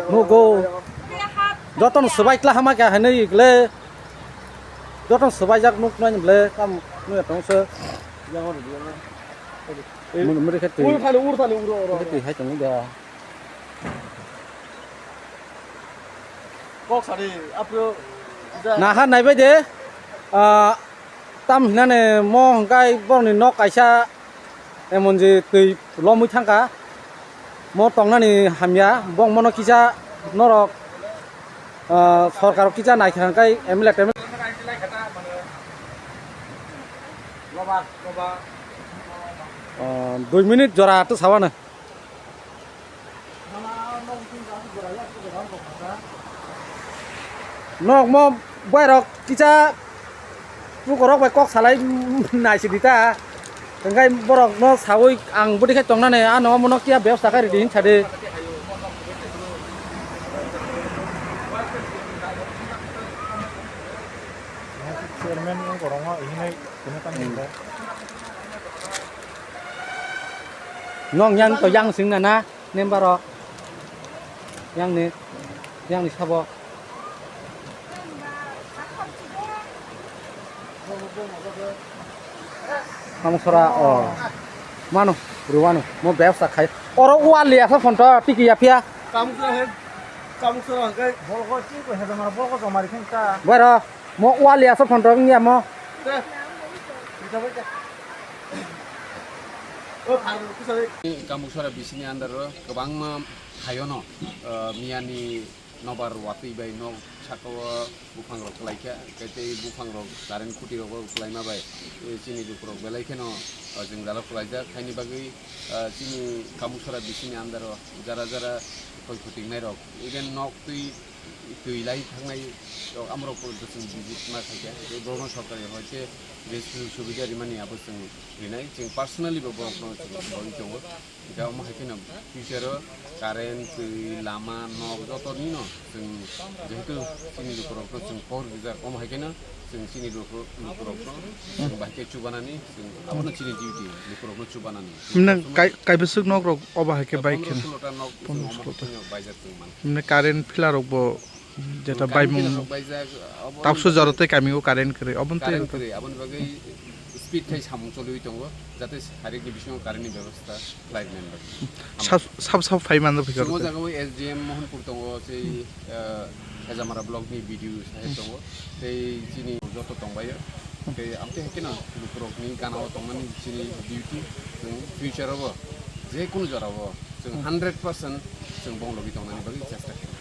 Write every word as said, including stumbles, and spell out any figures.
Nugo. Jotono swbai kla hama khe hinwi ikle. Jotono swbaijak nuk nai ble kam nuya tong se. Mun muri khe twi. Ur thani, ur thani, ur, ur, ur. Khe twi hai tong da. Kok sari, apro. Naha naibai de, ah, tam hinane mo hwnkhe borokni nok kaisa emon je twi lomwi thangkha. Mo tongnani hamya, bong mono kisa norok, ah, sorkar kisa naikha hwnkhe M L A temel. Ah, dui minute jora to sawana. Nok mo boyrok kisa pukorok bai kok salai naisidi ta. Hwnkhe borokno saui ang bwdikhe tongnani, ano omono kiya bebosta khe ridi hinsa de. Chairman wng korongo hinai kunu tang hinda. Nong yang to yang sing na na. Member rok. Yang ni, yang ni sabo. Kamu sora, oh. Mano, ruwano, mo bebsa khai. Oro wali asa phone to, tiki ya phia. Kamu sora he, kamu sora he. Bolgo ching ko he, mara bolgo jomari khen ta. Baro, mo wali asa phone to ngi mo. Te. Bisa baca. Kamuksora bisini andaro kwbangma hayono, eh, miyani nobar watwi bai nok sakao buphangrok kwlaikha, hwnkhe tei buphangrok current khutirok kwlaima bai, eh, chini lukurok belai kheno, eh, jwngjalo kwlaijak. Haini bagwi, eh, chini Kamuksora bisini andaro jara jara khoi khutingnairok, even nok twi twi lai thangnai rok amorok poro chwng visit ma khaikha, tei borokno sorkari hoi khe je sujuk subida rimani abo chwng rinai, chwng personally bo borokno chwng boi tongo. Hwnkhe omo hai kheno future o current, twi, lama, nok joto nino chwng jehetu chini lukurokno chwng pohor rijak, omo hai kheno chwng chini luku-, lukurokno chwng bahai khe chubanani, chwng abono chini duty, lukurokno chubanani. Nang kai-, kaibwswk nok rok obo hai khe bai kheno? Pondro solo ta nok chwng omo hai kheno baijak chwng man. Mane current pila rok bo jeta baimung. Tabso jora tei kami o current kwrwi, oboni tei current kwrwi, aboni bagwi speed khai samung choliwi tongo, jate sarik ni bisingo current ni bebostha khlai rwna bagwi. Sab, sab, sab phai mano phikar. Simo jaga o S D M Mohanpur tongo, sei, eh, Hejamara block ni B D O saheb tongo, tei chini joto tongbaio. Tei amtwi hai kheno lukurok ni gana o tongmani chini duty, chwng future o bo je kunu jora o chwng hundred percent chwng bong logi tongnani bagwi chesta khlaio.